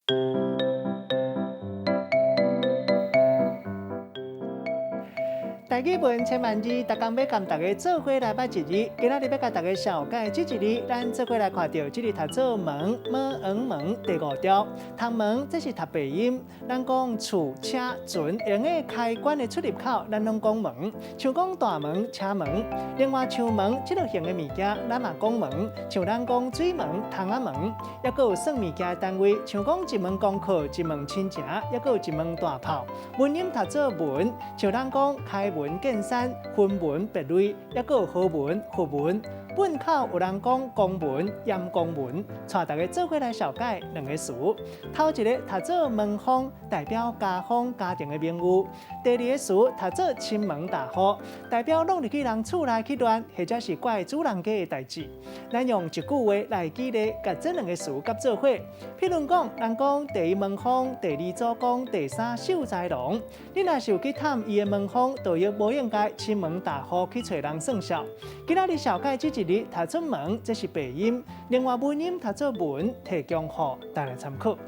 台語文千萬字，逐工欲共大家做伙來捌一字。今仔日欲共大家紹介這一字，咱做伙來看著這字讀做門，ㄇ ㄤ門第五調。讀門這是讀白音，咱講厝、車、船用的開關的出入口，咱攏講門。像講大門、車門。另外像門這類型的物件，咱嘛講門。像咱講水門、窗仔門，抑閣有算物件的單位，像講一門功課、一門親情，抑閣有一門大炮。文音讀做文，像咱講開門見山、分門別類，抑閣有和文、佛文。糞口有人講公文、閻公文，帶大家做伙來紹介兩个詞。頭一个讀做門風，代表家風、家庭的名譽；第二个詞讀做親門大戶，代表攏入去人厝內去亂，或者是怪主人家的代誌。咱用一句話來舉例，共這兩个詞佮做伙。譬如講，人講第一門風，第二祖公，第三秀才郎。你若是有去探伊的門風，就會無應該親門大戶去揣人算數。今仔日紹介這一字讀做門，這是白音；另外文音讀做文，提供予大家參考。